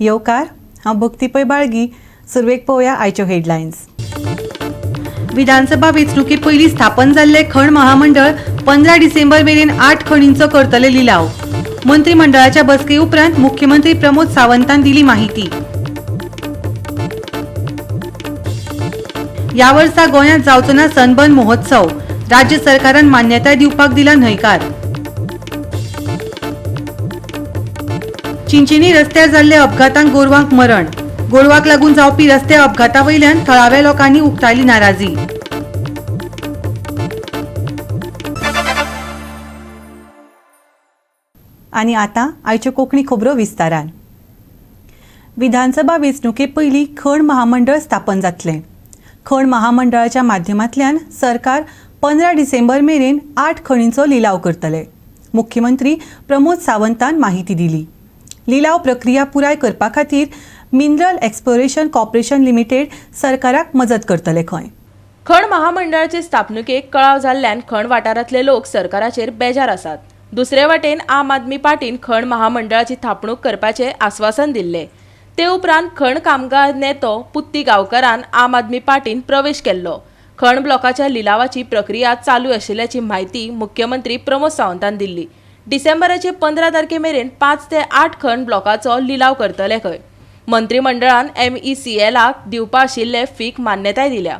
येवकार. हांव भक्ती पै बाळगी. सुरवेक पळोवया आयच्यो हेडलायन्स. विधानसभा वेंचणुके पयलीं स्थापन जाल्लें खण महामंडळ 15 डिसेंबर मेरेन 8 खणींचो करतले लिलाव. मंत्रिमंडळाच्या बसके उपरांत मुख्यमंत्री प्रमोद सावंतान दिली माहिती. ह्या वर्सा गोंयांत जावचो ना सनबर्न महोत्सव. राज्य सरकारान मान्यताय दिवपाक दिला न्हयकार. चिंचिनी रस्त्यार जाल्ल्या अपघातांत गोरवांक मरण. गोरवाक लागून जावपी रस्ते अपघाता वयल्यान थळाव्या लोकांनी उक्तायली नाराजी. आनी आतां आयच्यो कोंकणी खबरो विस्तारान. विधानसभा वेंचणुके पयलीं खण महामंडळ स्थापन जातलें. खण महामंडळाच्या माध्यमांतल्यान सरकार 15 डिसेंबर मेरेन 8 खणींचो लिलाव करतले. मुख्यमंत्री प्रमोद सावंतान माहिती दिली. लिलाव प्रक्रिया पुराय करपा खातीर मिनरल एक्सप्लोरेशन कॉर्पोरेशन लिमिटेड सरकाराक मजत करतले खंय. खण महामंडळाचे स्थापणुकेक कळाव जाल्ल्यान खण वाठारांतले लोक सरकाराचेर बेजार आसात. दुसरे वाटेन आम आदमी पार्टीन खण महामंडळाची थापणूक करपाचें आस्वासन दिल्लें. ते उपरांत खण कामगार नेतो पुत्ती गांवकारान आम आदमी पार्टीन प्रवेश केल्लो. खण ब्लॉकाच्या लिलावाची प्रक्रिया चालू आशिल्ल्याची म्हायती मुख्यमंत्री प्रमोद सावंतान दिल्ली. डिसेंबराचे 15 तारखे मेरेन 5 ते 8 खण ब्लॉकाचो लिलाव करतले खंय. मंत्रिमंडळान MECLाक दिवपा आशिल्ले फीक मान्यताय दिल्या.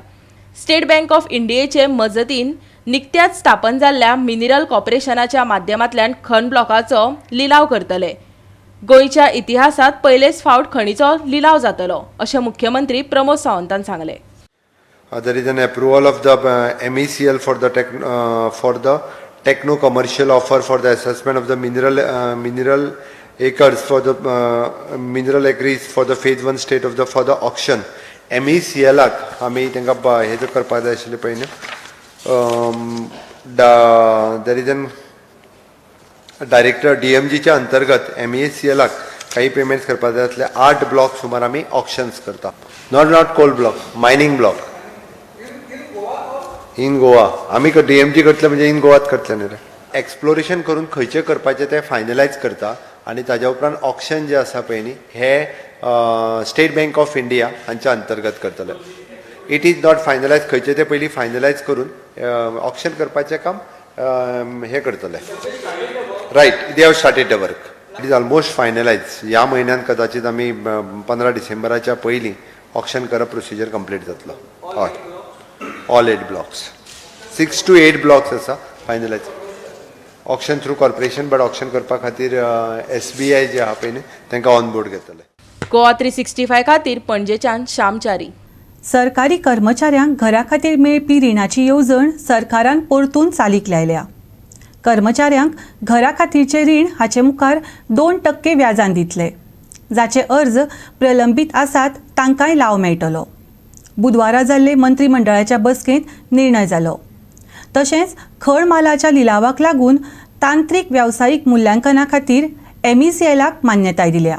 स्टेट बँक ऑफ इंडियेचे मजतीन निकत्याच स्थापन जाल्ल्या मिनरल कॉर्पोरेशनाच्या माध्यमांतल्यान खण ब्लॉकाचो लिलाव करतले. गोंयच्या इतिहासात पयलेच फावट खणीचो लिलाव जातलो अशें मुख्यमंत्री प्रमोद सावंतान सांगलें. There is an approval of the MECL for the techno commercial offer for the assessment of the mineral acres for the mineral acreage for the phase 1 state of the for the auction. MECL आमी तांकां हे जो करपाक जाय आशिल्लें पळय न्हू, there is an director DMGच्या अंतर्गत MECLाक काही पेमेंट्स करपाक जाय आसले. 8 ब्लॉक सुमार आमी ऑक्शन्स करता. Not coal block, mining block in Goa. आमी DMG करतले म्हणजे इन गोवात करतले न्ही रे. एक्सप्लोरेशन करून खंयचे करपाचें तें फायनलायज करता आनी ताज्या उपरांत ऑक्शन जें आसा पळय न्ही हे स्टेट बँक ऑफ इंडिया हांच्या अंतर्गत करतले. It is not finalise, खंयचे ते पयलीं फायनलायज करून ऑक्शन करपाचें काम हें करतले. Right, they have started the work. It is almost finalise. ह्या म्हयन्यान कदाचित आमी 15 डिसेंबराच्या पयलीं ऑक्शन करप प्रोसिजर कंप्लीट जातलो. हय, all 8 blocks, 6 to 8 blocks आसा finalise. Auction through corporation, but auction करपा खातीर SBI जे आहा पळय न्ही तांकां ऑन बोर्ड घेतले. गोवा 365 खातीर पणजेच्यान श्यामचारी. सरकारी कर्मचाऱ्यांक घरा खातीर मेळपी रिणाची येवजण सरकारान परतून चालीक लायल्या. कर्मचाऱ्यांक घरा खातीरचें रीण हाचे मुखार 2% व्याजान दितले. जाचे अर्ज प्रलंबीत आसात तांकांय लाव मेळटलो. बुधवारा जाल्ले मंत्रिमंडळाच्या बसकेंत निर्णय जालो. तशेंच खण मालाच्या लिलावाक लागून तांत्रीक वेवसायीक मुल्यांकना खातीर MECLाक मान्यताय दिल्या.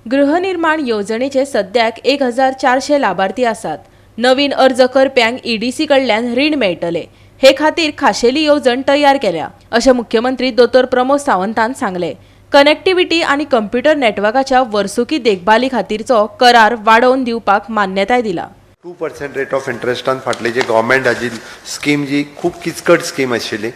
गृहनिर्माण येवजणेचे सद्याक 1400 लाभार्थी आसात. नवीन अर्ज करप्यांक EDC कडल्यान रीण मेळटले हे खातीर खाशेली येवजण तयार केल्या अशें मुख्यमंत्री दोतोर प्रमोद सावंतान सांगलें. कनेक्टिव्हिटी आनी कंप्युटर नेटवर्काच्या वर्सुकी देखभाली खातीरचो करार वाडोवन दिवपाक मान्यताय दिला. 2% रेट ऑफ इंट्रस्टान फाटली जी गव्हर्मेंटाची स्कीम जी खूब किचकट स्कीम आशिल्ली,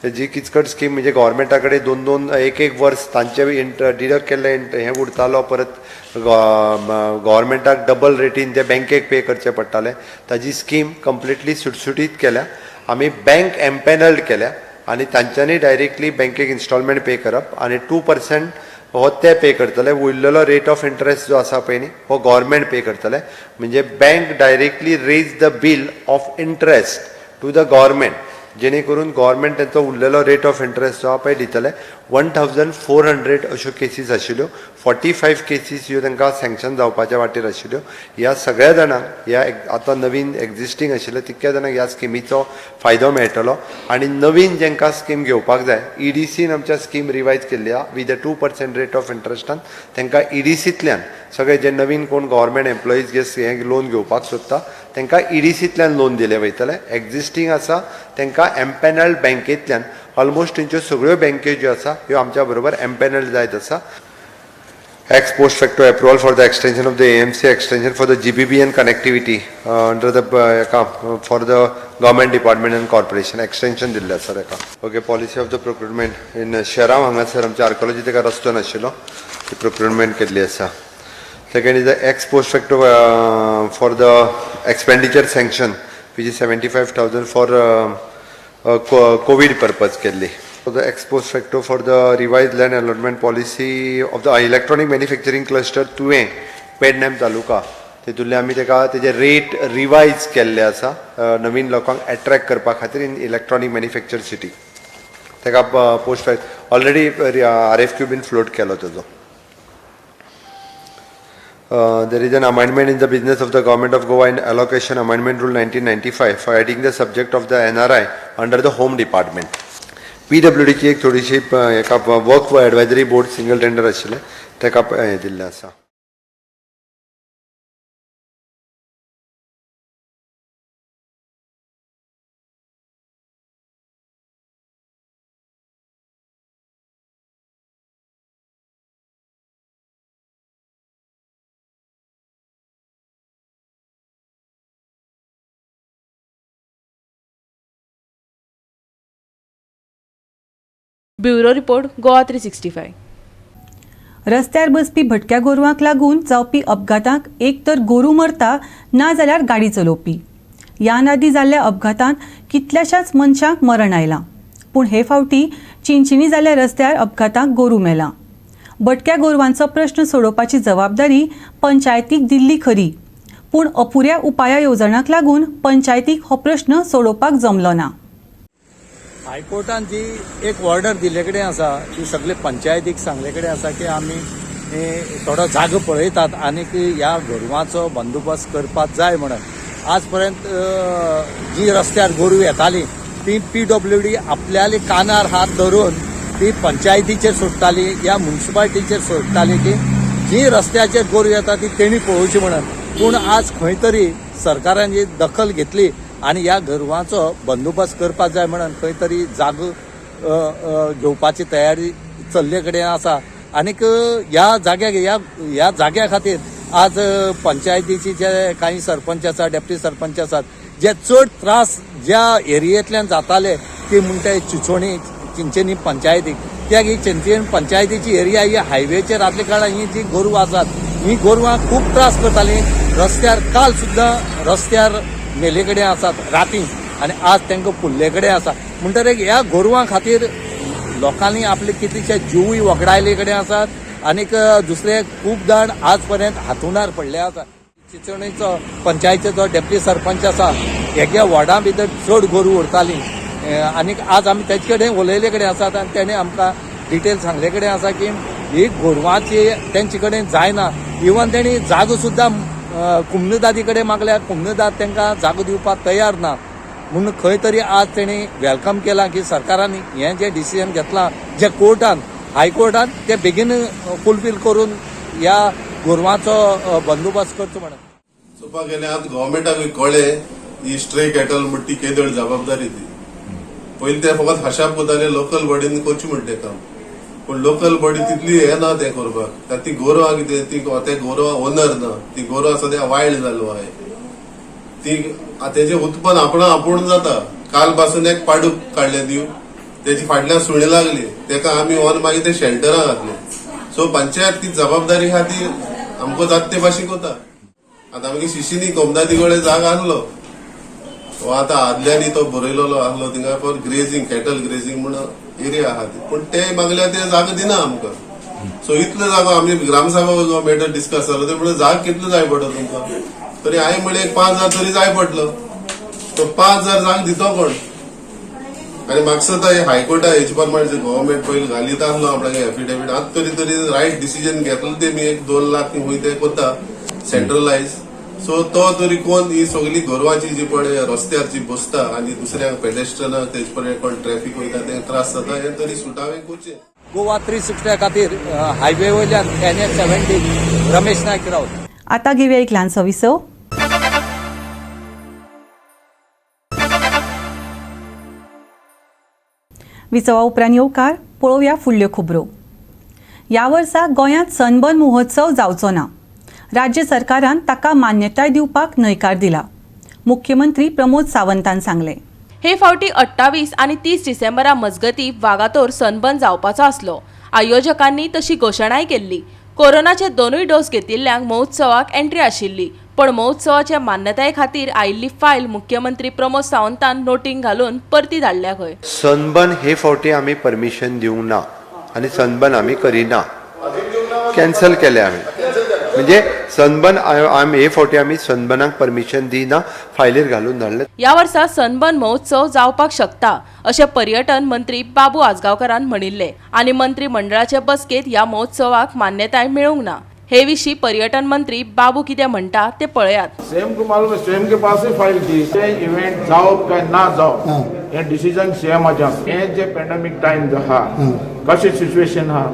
जी किचकट स्कीम म्हणजे गव्हर्मेंटा कडेन 2-2 1-1 वर्स तांचे डिडक्ट केल्ले हें उरतालो, परत गव्हर्मेंटाक डबल रेटीन ते बँकेक पे करचे पडटाले. ताजी स्कीम कंप्लिटली सुटसुटीत केल्या. आमी बँक एम्पॅनल्ड केल्या आनी तांच्यांनी डायरेक्टली बँकेक इन्स्टॉलमेंट पे करप आनी 2% हो ते पे करतले. उरलेलो रेट ऑफ इंट्रस्ट जो आसा पळय न्ही हो गव्हर्मेंट पे करतले. म्हणजे bank directly raise the bill of interest to the government, जेणे करून गव्हर्मेंट तांचो उरलेलो रेट ऑफ इंट्रस्ट जो आहा पळय दितले. 1400 अश्यो केसीस आशिल्ल्यो, 45 केसीस ह्यो तांकां सँक्शन जावपाच्या वाटेर आशिल्ल्यो. ह्या सगळ्या जाणांक ह्या आतां नवीन एग्जिस्टींग आशिल्ल्या तितक्या जाणांक ह्या स्किमीचो फायदो मेळटलो. आनी नवीन जांकां स्कीम घेवपाक जाय, EDCन आमच्या स्कीम रिवायज केल्ली आहा विथ अ 2% रेट ऑफ इंट्रस्टान. तांकां EDCंतल्यान सगळे जे नवीन कोण गव्हर्मेंट एम्प्लॉईज जे हे लोन घेवपाक सोदता तांकां EDCंतल्यान लोन दिलें वयतलें. एग्जिस्टींग आसा तांकां एम्पॅनल्ड बँकेंतल्यान ऑलमोस्ट तेंच्यो सगळ्यो बँक्यो ज्यो आसा ह्यो आमच्या बरोबर एम्पॅनल्ड जायत आसा. Ex post facto approval for the extension of the AMC extension for the GBBN connectivity under the for the government department and corporation extension दिल्लें आसा ताका. Okay, policy of the procurement in Sherao हांगासर आमच्या archaeology ताका रस्तो नाशिल्लो, ती procurement केल्ली आसा. Second is the ex post facto for the expenditure sanction which is 75,000 for COVID purpose केल्ली. For the ex post facto for the revised land allotment policy of the electronic manufacturing cluster Tuem Pernem taluka, तेतूंतले आमी तेका तेजे rate revise केल्ले आसा नवीन लोकांक attract करपा खातीर इन इलेक्ट्रॉनीक मॅन्युफॅक्चर सिटी. तेका post already RFQ bin float केलो तेजो. There is an amendment in the business of the Government of Goa in Allocation Amendment Rule 1995 for adding the subject of the NRI under the Home Department. PWD ची एक थोडीशी एका work advisory board single tender आशिल्लें तेका हें दिल्लें आसा. Bureau report, Goa 365. रस्त्यार बसपी भटक्या गोरवांक लागून जावपी अपघातांक एक तर गोरू मरता ना जाल्यार गाडी चलोवपी. ह्या आदीं जाल्ल्या अपघातांत कितल्याशाच मनशांक मरण आयलां, पूण हे फावटी चिंचिनी जाल्ल्या रस्त्यार अपघातांक गोरू मेलां. भटक्या गोरवांचो प्रश्न सोडोवपाची जबाबदारी पंचायतीक दिल्ली खरी, पूण अपुऱ्या उपाया येवजणांक लागून पंचायतीक हो प्रश्न सोडोवपाक जमलो ना. हायकोर्टान जी एक ऑर्डर दिल्ले कडेन आसा ती सगळे पंचायतीक सांगले कडेन आसा की आमी थोडो जागो पळयतात आनीक ह्या गोरवांचो बंदोबस्त करपाक जाय म्हणून. आज पर्यंत जी रस्त्यार गोरवां येताली ती PWD आपल्याले कानार हात धरून ती पंचायतीचेर सोडटाली या म्युनिसिपालिटीचेर सोडटाली की जी रस्त्याचेर गोरवां येता ती तेणी पळोवची म्हणून. पूण आज खंय तरी सरकारान जी दखल घेतली आनी ह्या गोरवांचो बंदोबस्त करपाक जाय म्हणून खंय तरी जागो घेवपाची तयारी चल्ले कडेन आसा. आनीक ह्या जाग्याक ह्या जाग्या खातीर आज पंचायतीचे जे कांय सरपंच आसात, डेप्टी सरपंच आसात, जे चड त्रास ज्या एरियेंतल्यान जाताले ती म्हणटा चिंचोणी चिंचेनी पंचायतीक, त्या ही चिंचेनी पंचायतीची एरिया ही हायवेचेर आदल्या काळार ही जी गोरवां आसात ही गोरवां खूब त्रास करताली. रस्त्यार काल सुद्दां रस्त्यार मेले कडेन आसात राती आनी आज तांकां पुल्ले कडेन आसा. म्हणटकीर ह्या गोरवां खातीर लोकांनी आपले कितलेशे जिवूय वगडायले कडेन आसात आनीक दुसरे खूब जाण आज पर्यंत हातुणार पडले आसा. चिंचोणीचो पंचायतीचो डेप्टी सरपंच आसा हेगे वॉर्डा भितर चड गोरवां उरतालीं आनीक आज आमी तेजे कडेन उलयले कडेन आसात आनी तेणें आमकां डिटेल सांगले कडेन आसा की ही गोरवांची तेंचे कडेन जायना. इवन तेणी जागो सुद्दां कुमनदादी कडेन मागल्यार कुमनदाद तांकां जागो दिवपाक तयार ना. म्हणून खंय तरी आज तेणी welcome केलां की सरकारान हें जें डिसिजन घेतलां जें कोर्टान हायकोर्टान तें बेगीन फुलफील करून ह्या गोरवांचो बंदोबस्त करचो म्हणून. चोवपाक गेल्यार आतां गव्हर्मेंटाकूय कळ्ळें ही स्ट्रे कॅटल म्हणटा ती केदळ जबाबदारी ती. पयलीं ते फकत हाशाप करताले लोकल बॉडीन करचें म्हणटा तें काम, पूण लोकल बॉडी तितली हें ना तें करपाक. ती गोरवां कितें ती ते गोरवां ओनर ना, ती गोरवां सद्या वायल्ड जालो आहाय, ती तेजें उत्पन्न आपणा आपूण जाता. काल पासून एक पाडूक काडलें दिव, तेजी फाटल्यान सुणी लागली, तेका आमी व्हरून मागीर ते शेल्टरां घातले. सो पंचायत ती जबाबदारी आहा ती आमकां जाता ते भाशेन कोता. आतां आमगे शिशिनी कोमदादी कडेन जाग आहलो, हो आतां आदल्यांनी तो बरयलेलो आहलो थिंगा फॉर ग्रेजींग, कॅटल ग्रेजींग म्हूण एरिया आहा ती, पूण ते मागल्या ते जागो दिना आमकां. सो इतलो जागो आमी ग्रामसभा मॅटर डिस्कस जालो, ते म्हणलें जाग कितलो जाय पडलो तुमकां, तरी हांवें म्हणलें एक 5,000 तरी जाय पडलो. तो 5,000 जाग दितो कोण? आनी म्हाका दिसता हे हायकोर्टा हेचे प्रमाणे गव्हर्मेंट पयलीं घालीत आहलो आपणागे एफिडेवीट, आतां तरी तरी रायट डिसिजन घेतलो तेमी 1-2 लाख खंय ते कोता सेंट्रलायज. सो तो तरी कोण ही सगळी गोरवांची जी पळय रस्त्यार जी बसता आनी दुसऱ्यांक पेडेस्ट्रनाक तेजे पळय कोण ट्रॅफिक वयता ते त्रास जाता, हे तरी सुटावे करचे. गोवा 360 खातीर हायवे वयल्यान NH 70 Ramesh Naik Raut. आतां घेवया एक ल्हानसो विसव. विसवा उपरांत येवकार पळोवया फुडल्यो खबरो. ह्या वर्सा गोंयांत सनबर्न महोत्सव जावचो ना. राज्य सरकारान ताका मान्यताय दिवपाक न्हयकार दिला, मुख्यमंत्री प्रमोद सावंतान सांगलें. हे फावटी 28 आनी 30 डिसेंबरा मजगती वागातोर सनबर्न जावपाचो आसलो. आयोजकांनी तशी घोशणाय केल्ली. कोरोनाचे दोनूय डोस घेतिल्ल्यांक महोत्सवाक एंट्री आशिल्ली, पण महोत्सवाचे मान्यताये खातीर आयिल्ली फायल मुख्यमंत्री प्रमोद सावंतान नोटींग घालून परती धाडल्या खंय. सनबर्न हे फावटी आमी परमिशन दिवंक ना आनी सनबर्न आमी करिना, कॅन्सल केले आमी. म्हणजे सनबर्न आमी हे फावटी आमी सनबर्नाक परमिशन दिना, फायलीर घालून धाडले. ह्या वर्सा सनबर्न महोत्सव जावपाक शकता अशें पर्यटन मंत्री बाबू आजगांवकारान म्हणिल्लें आनी मंत्रीमंडळाचे बसकेंत ह्या महोत्सवाक मान्यताय मेळूंक ना. हे विशीं पर्यटन मंत्री बाबू कितें म्हणटा ते पळयात. सीएम को मालूम है, सीएम के पास ही फाईल थी. ते इव्हेंट जावप काय ना जावप हे डिसिजन सीएमाचे आसा. हे जे पॅन्डेमीक टायम आहा, कशें सिच्युएशन आहा,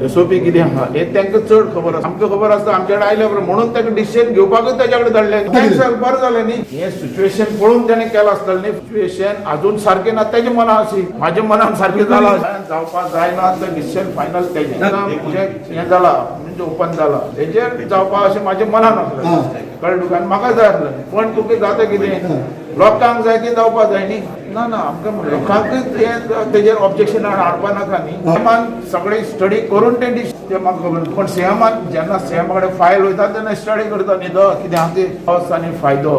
एसओपी कितें आहा, हे तांकां चड खबर आसा. आमकां खबर आसता, आमचे कडेन आयल्या उपरांत म्हणून ताका डिसिजन घेवपाकूच ताच्या कडेन धाडलें. कॅन्सल बरें जालें न्ही. हें सिच्युएशन पळोवन ताणें केलां आसतलें न्ही. सिच्युएशन अजून सारकें ना तेज्या मनान आशी, म्हाज्या मनान सारकें जालां. जावपाक जायना तें डिसिजन फायनल तेजें. म्हणजे हें जालां, म्हणजे ओपन जालां, तेजेर जावपाक अशें म्हाज्या मनान आसलें, कळ्ळें तुका? आनी म्हाका जाय आसलें, पण तुका जाता कितें, लोकांक जाय ती जावपाक जाय न्ही. ना ना, आमकां लोकांकूच हें तेजेर ऑब्जेक्शन हाडपा नाका न्ही. सीएमान सगळें स्टडी करून तें तें म्हाका खबर ना. पण सीएमान जेन्ना सीएमा कडेन फायल वयता तेन्ना स्टडी करता न्ही तो कितें आहा तें. लॉस आनी फायदो,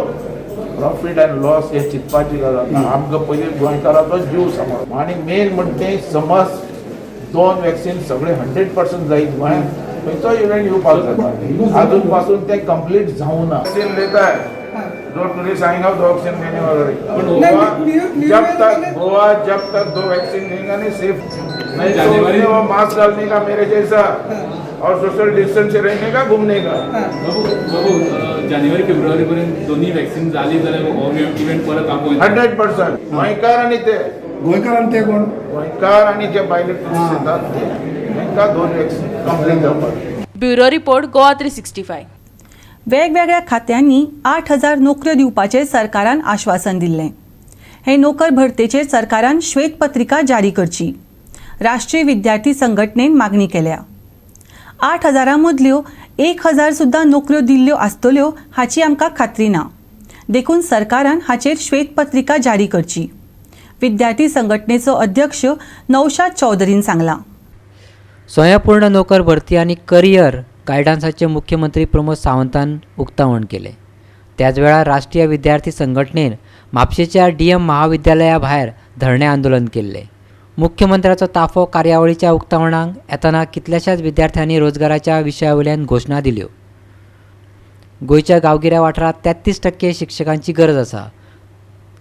प्रॉफीट आनी लॉस हे चिंतपाची गजाल ना. आमकां पयलीं गोंयकाराचो जीव सांबाळप आनी मेन म्हणटा तें समज दोन वॅक्सीन सगळे 100% जायत गोंयांत खंयचो इव्हेंट येवपाक जाता. अजून पासून ते कंप्लीट जावना. वॅक्सीन लेता है जो टूरिस्ट आएगा, दो वैक्सीन लेने वाला गोवा जब तक, गोवा जब तक दो वैक्सीन लेगा नहीं सेफ नहीं, तो उसने वो मास्क डालने का मेरे जैसा और सोशल डिस्टेंस से रहने का, घूमने का. बाबू बाबू, जानेवारी फेब्रुवारी पर्यंत दोन्ही वॅक्सिन झाली जाल्यार हो इव्हेंट परत आपोवंक 100% गोंयकार आणि ते गोंयकारान ते कोण? गोंयकार आणि जे भायले टुरिस्ट येतात ते, तांकां दोन वॅक्सीन कंप्लीट जावपाक. Bureau report, Goa 365. वेगवेगळ्या खात्यांनी 8000 नोकऱ्यो दिवपाचें सरकारान आश्वासन दिल्लें. हे नोकर भरतेचेर सरकारान श्वेतपत्रिका जारी करची, राष्ट्रीय विद्यार्थी संघटनेन मागणी केल्या. 8000 मदल्यो 1000 सुद्दां नोकऱ्यो दिल्ल्यो आसतल्यो हाची आमकां खात्री ना, देखून सरकारान हाचेर श्वेतपत्रिका जारी करची, विद्यार्थी संघटनेचो अध्यक्ष नौशाद चौधरीन सांगलां. स्वयंपूर्ण नोकर भरती आनी करियर गायडन्साचे मुख्यमंत्री प्रमोद सावंतान उक्तावण केलें. त्याच वेळार राष्ट्रीय विद्यार्थी संघटनेन म्हापशेच्या डीएम महाविद्यालया भायर धरणें आंदोलन केल्लें. मुख्यमंत्र्याचो ताफो कार्यावळीच्या उक्तावणाक येतना कितल्याशाच विद्यार्थ्यांनी रोजगाराच्या विशया वयल्यान घोशणा दिल्यो. गोंयच्या गांवगिऱ्या वाठारांत 33% शिक्षकांची गरज आसा,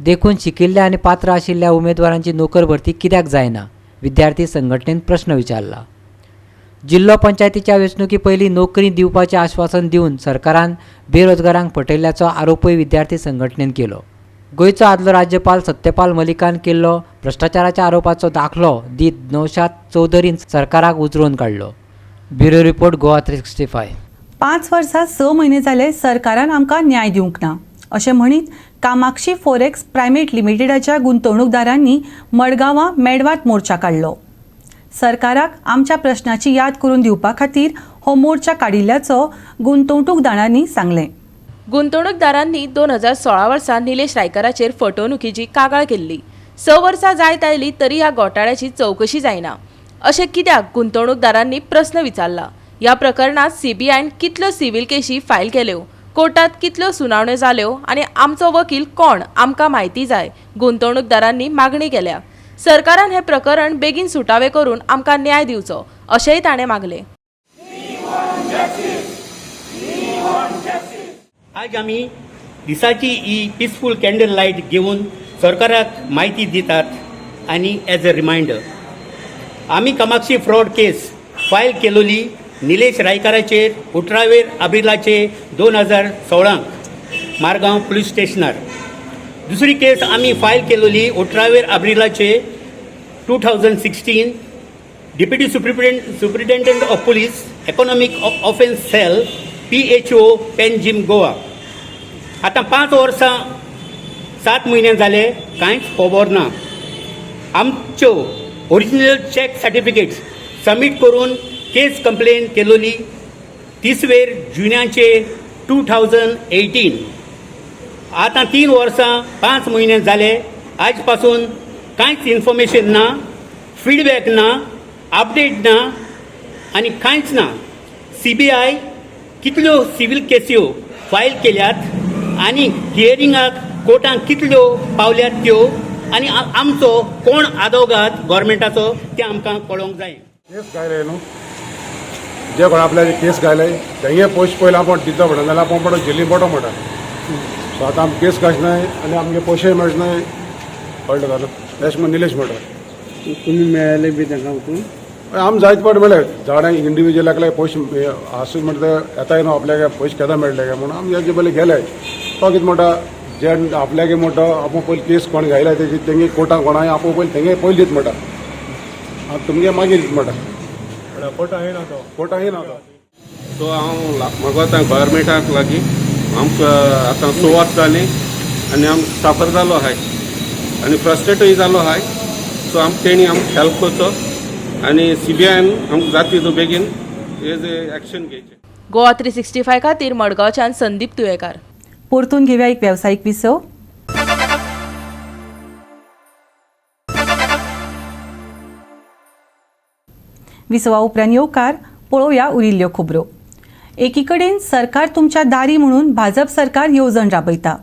देखून शिकिल्ल्या आनी पात्र आशिल्ल्या उमेदवारांची नोकर भरती कित्याक जायना, विद्यार्थी संघटनेन प्रश्न विचारला. जिल्लो पंचायतीच्या वेंचणुकी पयलीं नोकरी दिवपाचें आश्वासन दिवन सरकारान बेरोजगारांक फटयल्ल्याचो आरोपूय विद्यार्थी संघटनेन केलो. गोंयचो आदलो राज्यपाल सत्यपाल मलिकान केल्लो भ्रश्टाचाराच्या आरोपाचो दाखलो दीत नौशाद चौधरीन सरकाराक उजरोवन काडलो. Bureau report, Goa 365. 5 वर्सां 6 म्हयने जाले सरकारान आमकां न्याय दिवंक ना, अशें म्हणीत कामाक्षी फोरेक्स प्रायव्हेट लिमिटेडाच्या गुंतवणूकदारांनी मडगांवां मेडवात मोर्चा काडलो. सरकाराक आमच्या प्रश्नाची याद करून दिवपा खातीर हो मोर्चा काडिल्ल्याचो गुंतवणूकदारांनी सांगलें. गुंतवणूकदारांनी 2016 वर्सा निलेश रायकराचेर फटवणुकीची कागाळ केल्ली. 6 वर्सां जायत आयली तरी ह्या घोटाळ्याची चवकशी जायना अशें कित्याक, गुंतवणूकदारांनी प्रस्न विचारला. ह्या प्रकरणात सीबीआयन कितल्यो सिव्हील केशी फायल केल्यो, कोर्टात कितल्यो सुनावण्यो जाल्यो आनी आमचो वकील कोण, आमकां म्हायती जाय, गुंतवणूकदारांनी मागणी केल्या. सरकारान हें प्रकरण बेगीन सुटावें करून आमकां न्याय दिवचो अशेंय ताणें मागलें. आज आमी दिसाची ही पिसफूल कॅन्डल लायट घेवन सरकाराक म्हायती दितात आनी एज अ रिमायंडर, आमी कामाक्षी फ्रॉड केस फायल केलोली निलेश रायकाराचेर अठरावेर आब्रिलाचे 2016क मारगांव पुलीस स्टेशनार. दुसरी केस आमी file केलोली अठरावेर आब्रिलाचे 2016, Deputy Superintendent of Police, Economic Offence Cell, PHO, Panjim, Goa. आतां 5 वर्सां 7 म्हयने जाले, कांयच खबर ना. आमच्यो ओरिजिनल चॅक सर्टिफिकेट्स सबमीट करून केस कंप्लेन केलोली तिसवेर जुन्याचे 2018. आतां 3 वर्सां 5 म्हयने जाले, आयज पासून कांयच इन्फॉर्मेशन ना, फिडबॅक ना, अपडेट ना आनी कांयच ना. सीबीआय कितल्यो सिवील केस्यो फायल केल्यात आनी हियरिंगाक कोर्टान कितल्यो पावल्यात त्यो आनी आमचो कोण आदोगाद गव्हर्मेंटाचो तें आमकां कळोवंक जाय. केस घायले न्हू, जे कोण आपल्याचे केस घायले तेंगे पयशे पयले आपूण दिता म्हणटा, नाल्यार आपूण पडो जेली पडो म्हणटा. सो आतां आमी केस घालचे आनी आमगे पयशे मेळचे नाय, कळ्ळें तुका? तशें म्हण निलेश म्हणटा. तुमी मेळ्ळे बी तांकां वचून? आम जायते फावट मेळ्ळे झाडां इंडिविज्युअलाक पयशे आसूं म्हणटा येताय न्हू आपल्याक पयशे केन्ना मेळ्ळे काय म्हणून आमी हेजे पयलीं गेले. तो कितें म्हणटा, जे आपल्याक म्हणटा आपूण पयलीं केस कोण घायला तेजी तेंगे कोर्टान कोणाय आपूण पयलीं तेंगे पयलीं दीत म्हणटा, आनी तुमगे मागीर दीत म्हणटा. कोर्टाक येना तो. सो हांव मागोता गव्हर्मेंटाक लागीं, आमकां आतां 6 वर्स जालीं आनी आम साफर जालो आहाय आनी फ्रस्ट्रेटूय जालो आहाय. सो आम तेणी आमकां हेल्प करचो आनी सीबीआयन आमकां जाता तितू बेगीन हेजे एक्शन घेवचें. गोवा 365 खातीर मडगांवच्यान संदीप तुयेकार. परतून घेवया एक वेवसायीक विसव. विसवा उपरांत येवकार पळोवया उरिल्ल्यो खबरो. एकीकडेन सरकार तुमच्या दारी म्हणून भाजप सरकार येवजण राबयता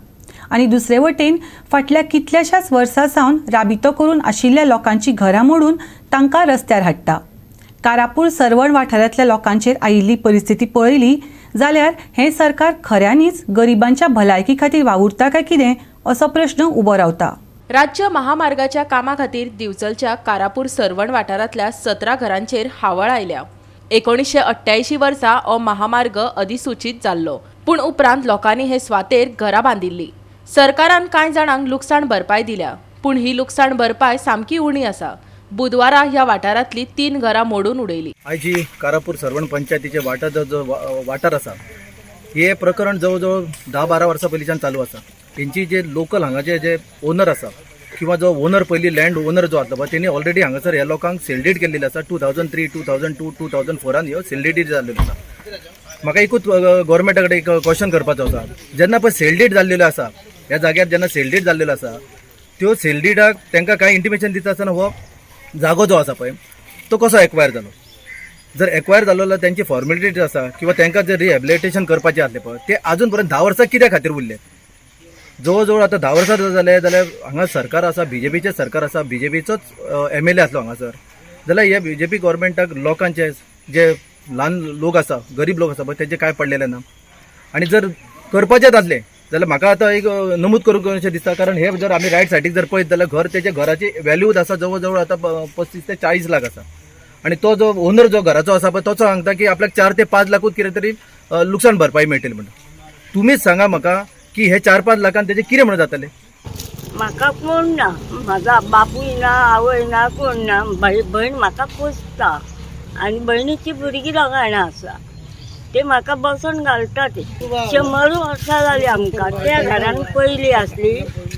आनी दुसरे वटेन फाटल्या कितल्याशाच वर्सां सावन राबितो करून आशिल्ल्या लोकांची घरां मोडून तांकां रस्त्यार हाडटा. कारापूर सर्वण वाठारांतल्या लोकांचेर आयिल्ली परिस्थिती पळयली जाल्यार हें सरकार खऱ्यांनीच गरिबांच्या भलायकी खातीर वावुरता काय कितें असो प्रश्न उबो रावता. राज्य महामार्गाच्या कामा खातीर दिवचलच्या कारापूर सर्वण वाठारांतल्या 17 घरांचेर हावळ आयल्या. 1988 वर्सा हो महामार्ग अधिसूचीत जाल्लो, पूण उपरांत लोकांनी हे सुवातेर घरां बांदिल्ली. सरकारान कांय जाणांक लुकसाण भरपाय दिल्या, पूण ही लुकसाण भरपाय सामकी उणी आसा. बुधवारा ह्या वाठारांतली 3 घरां मोडून उडयली. आयजी कारापूर सर्वण पंचायतीचे वाठार जो वाठार आसा, हे प्रकरण जवळ जवळ 10-12 वर्सां पयलींच्यान चालू आसा. हेंची जे लोकल हांगाचे जे ओनर आसा किंवा जो ओनर पयलीं लँड ओनर जो आसलो पळय तेणी ऑलरेडी हांगासर ह्या लोकांक सेल डीड केल्लेली आसा. 2003, 2002, 2004 ह्यो सेल डीड जाल्लेल्यो आसा. म्हाका एकूच गव्हर्मेंटा कडेन एक क्वेश्चन करपाचो आसा, जेन्ना पळय सेल डीड जाल्लेल्यो आसा ह्या जाग्यार, जेन्ना सेल डीड जाल्लेल्यो आसा त्यो सेल डीडाक तांकां कांय इंटिमेशन दिता आसतना हो जागो जो आसा पळय तो कसो एक्वायर जालो? जर एक्वायर जालो जाल्यार तेंची फॉर्मेलिटी आसा किंवा तांकां जर रिहेबिलिटेशन करपाचें आसलें पळय ते आजून पर्यंत 10 वर्सां कित्या खातीर उरले? जवळ जवळ आतां 10 वर्सां जर जाले जाल्यार हांगा सरकार आसा, बीजेपीचें सरकार आसा, बीजेपीचोच एमएलए आसलो हांगासर, जाल्यार हे बीजेपी गव्हर्मेंटाक लोकांचे जे ल्हान लोक आसा, गरीब लोक आसा पळय तेंचें कांय पडलेलें ना. आनी जर करपाचेंच आसलें जाल्यार म्हाका आतां एक नमूद करूंक अशें दिसता, कारण हे जर आमी रायट सायडीक जर पळयत जाल्यार घर तेच्या घराची व्हॅल्यू आसा जवळ जवळ आतां 35 ते 40 लाख आसा. आनी तो जो ओनर जो घराचो आसा पळय तोचो सांगता की आपल्याक 4 ते 5 लाखूच कितें तरी लुकसाण भरपाई मेळटली म्हणून. तुमीच सांगा म्हाका की हे 4-5 लाखान तेजें कितें म्हणून जातलें? म्हाका कोण ना, म्हाजा बापूय ना, आवय ना, कोण ना. भयण म्हाका पोसता आनी भयणीची भुरगीं दोगां जाणां आसा, ते म्हाका बसोन घालता. ते 100 वर्सां जाली आमकां त्या घरान पयली आसली,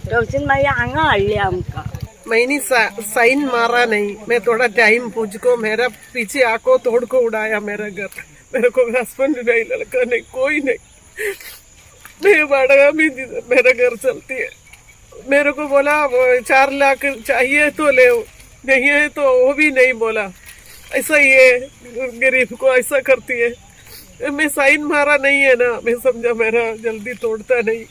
थंयसून मागीर हांगा हाडली आमकां. मैंने साइन मारा नहीं, मैं थोड़ा टाइम पूछ को मेरा पीछे आको तोड़ को उड़ाया मेरा घर. मेरे को हस्बैंड नहीं, लड़का नहीं, कोई नहीं. मैं भाड़ा भी मेरा घर चलती है. मेरे को बोला वो 4 लाख चाहिए तो ले, नहीं है तो वो भी नहीं बोला. ऐसा ये गरीब को ऐसा करती है. मैं साइन मारा नहीं है ना, मैं समझा मेरा जल्दी तोड़ता नहीं.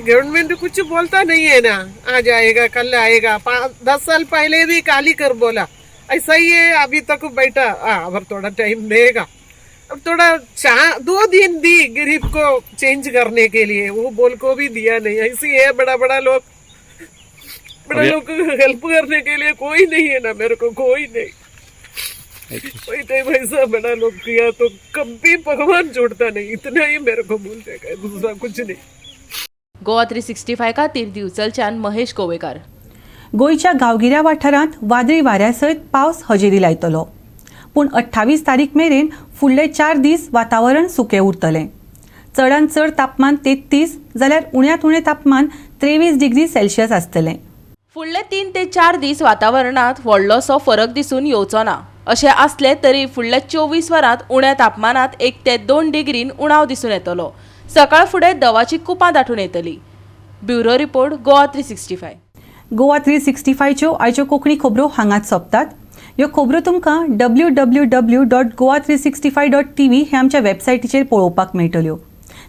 गवर्नमेंट कुछ बोलता नहीं है ना, आ जाएगा कल आएगा. 10 साल पहले भी काली कर बोला, ऐसा ही है अभी तक बैठा. अब थोड़ा टाइम देगा, अब थोड़ा 2 दिन दी गरीब को चेंज करने के लिए, वो बोल को भी दिया नहीं. ऐसी है बड़ा बड़ा लोग, बड़ा लोग हेल्प करने के लिए कोई नहीं है ना, मेरे को कोई नहीं. कोई टाइम ऐसा बड़ा लोग किया तो कभी भगवान छोड़ता नहीं, इतना ही मेरे को बोल देगा, दूसरा कुछ नहीं. गोवा 365 खातीर दिवचलच्यान महेश गोवेकार. गोंयच्या गांवगिऱ्या वाठारांत वादळी वाऱ्या सयत पावस हजेरी लायतलो, पूण 28 तारीख मेरेन फुडले 4 दीस वातावरण सुकें उरतलें. चडांत चड तापमान 33 जाल्यार उण्यांत उणें तापमान 23 डिग्री सेल्सियस आसतलें. फुडले 3 ते 4 दीस वातावरणांत व्हडलोसो फरक दिसून येवचो ना. अशें आसलें तरी फुडल्या 24 वरांत उण्या तापमानांत 1 ते 2 डिग्रीन उणाव दिसून येतलो. सकाळ फुडें दवाची कुपां दाटून येतली. Bureau report, Goa 365. Goa 365च्यो आयच्यो कोंकणी खबरो हांगाच सोंपतात. ह्यो खबरो तुमकां www.goa365.tv हे आमच्या वेबसायटीचेर पळोवपाक मेळटल्यो.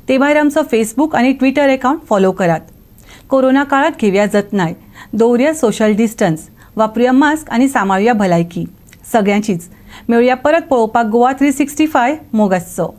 ते भायर आमचो फेसबूक आनी ट्विटर अकावंट फॉलो करात. कोरोना काळात घेवया जतनाय, दवरुया सोशल डिस्टन्स, वापरुया मास्क आनी सांबाळुया भलायकी सगळ्यांचीच. मेळुया परत पळोवपाक गोवा 365. मोग आसचो.